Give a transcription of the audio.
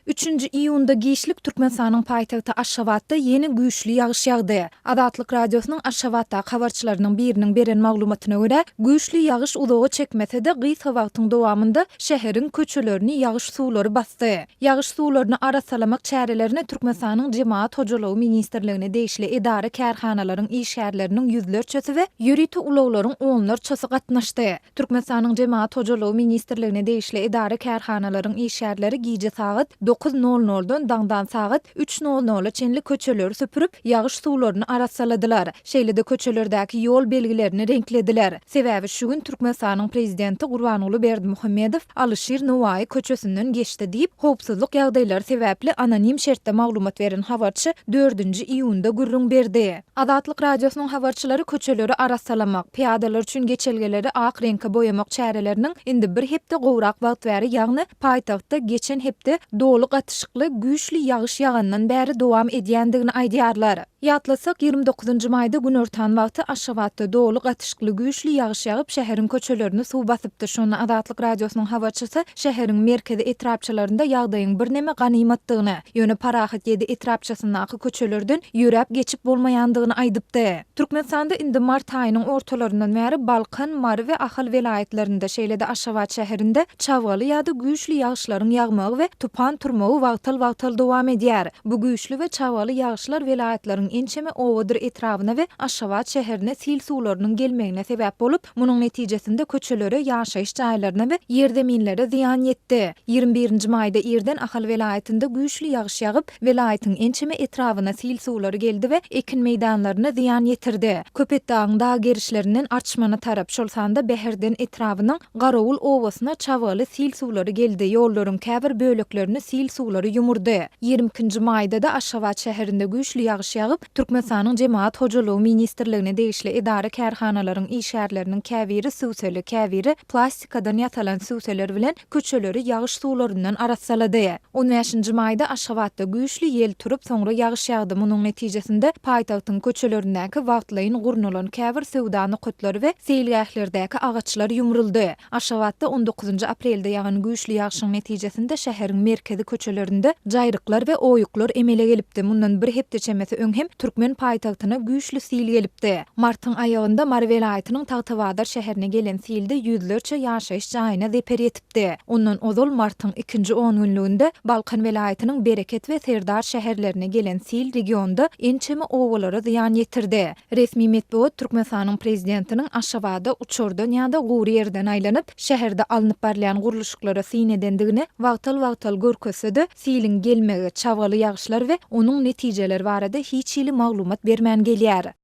Üçünji iýunda giçlik Türkmenistanyň paýtagty Aşgabatda ýene güýçli ýagyş ýagdy. Azatlyk Radiosynyň Aşgabatdaky habarçylarynyň biriniň beren maglumatyna görä, güýçli ýagyş uzaga çekmese-de, gysga wagtyň dowamynda şäheriň köçelerini ýagyş suwlary basdy. Ýagyş suwlaryny arassalamak çärelerine Türkmenistanyň Jemagat hojalygy ministrligine degişli edara-kärhanalaryň işgärleriniň ýüzlerçesi we ýörite ulaglaryň onlarçasy gatnaşdy. Türkmenistanyň Jemagat hojalygy ministrligine degişli edara-kärhanalaryň işgärleri gije sagat dokuz nol noldan daňdan sagat üç nol nola çenli köçeleri süpürip, ýagyş suwlaryny arassaladylar. Şeýle-de köçelerdäki ýol belgilerini reňklediler. Sebäbi şu gün Türkmenistanyň Prezidenti Gurbanguly Berdimuhamedow Alyşir Nowaýy köçesinden geçdi diýip, howpsuzlyk ýagdaýlary sebäpli anonim şertde maglumat beren habarçy dördünji iýunda gürrüň berdi. Azatlyk Radiosynyň habarçylary köçeleri arassalamak, pyýadalar üçin geçelgeleri ak reňke boýamak çäreleriniň indi bir hepde gowrak wagt bäri, ýagny paýtagtda geçen hepde doly gatyşykly güýçli ýagyş ýagandan bäri dowam edýändigini aýdýarlar. Ýatlatsak, 29 nji maýda günortan wagty Aşgabatda doly gatyşykly güýçli ýagyş ýagyp, şäheriň köçelerini suw basypdy. Şonda Azatlyk Radiosynyň habarçysy şäheriň merkezi etrapçalarynda ýagdaýyň birneme ganymatdygyny, ýöne Parahat ýedi etrapçasyndaky köçelerden ýöräp geçip bolmaýandygyny aýdypdy. Türkmenistanda indi mart aýynyň ortalaryndan bäri Balkan, Mary we Ahal welaýatlarynda, şeýle-de Aşgabat şäherinde çabgaly ýa-da güýçli ýagyşlaryň ýagmagy we tupan turmagy wagtal-wagtal dowam edýär. Bu güýçli we çabgaly ýagyşlar welaýatlaryň ençeme obadyr etrabyna we Aşgabat şäherine sil suwlarynyň gelmegine sebäp bolup, Munuň netijesinde köçelere, ýaşaýyş jaýlaryna we ýerzeminlere zyýan ýetdi. 21 nji maýda irden Ahal welaýatynda güýçli ýagyş ýagyp, welaýatyň ençeme etrabyna sil suwlary geldi we ekin meýdanlaryna zyýan ýetirdi. Köpetdagyň dag gerişlerinden Arçmana tarap, şol sanda Bäherden etrabynyň Garawul obasyna çabgaly sil suwlary geldi, ýollaryň käbir böleklerini sil suwlary ýumurdy. 22 nji maýda-da Aşgabat şäherinde güýçli ýagyş ýagyp, Türkmenistanyň Jemagat hojalygy ministrligine degişli edara-kärhanalaryň işgärleriniň käbiri sübseli, käbiri plastikadan ýasalan sübseler bilen köçeleri ýagyş suwlaryndan arassalady. On bäşinji maýda Aşgabatda güýçli ýel turup, soňra ýagyş ýagdy. Munuň netijesinde, paýtagtyň köçelerindäki wagtlaýyn gurnalan käbir söwda nokatlary we seýilgählerdäki agaçlar ýumruldy. Aşgabatda on dokuzynjy aprelde ýagan güýçli ýagşyň netijesinde şäheriň merkezi köçelerinde jaýryklar we oýuklar emele gelipdi. Mundan bir hepde çemesi öň hem türkmen paýtagtyna güýçli sil gelipdi. Martyň aýagynda Mary welaýatynyň Tagtabazar şäherine gelen silde ýüzlerçe ýaşaýyş jaýyna zeper ýetipdi. Ondan ozal martyň ikinji ongünlüginde Balkan welaýatynyň Bereket we Serdar şäherlerine gelen sil regionda ençeme obalara zyýan ýetirdi. Resmi metbugat Türkmenistanyň Prezidentiniň Aşgabada uçardan ýa-da gury ýerden aýlanyp, şäherde alnyp barylýan gurluşyklara syn edendigini wagtal-wagtal görkezse-de, siliň gelmegi, çabgaly ýagyşlar we onuň netijeleri barada hiç hili maglumat bermän gelýär.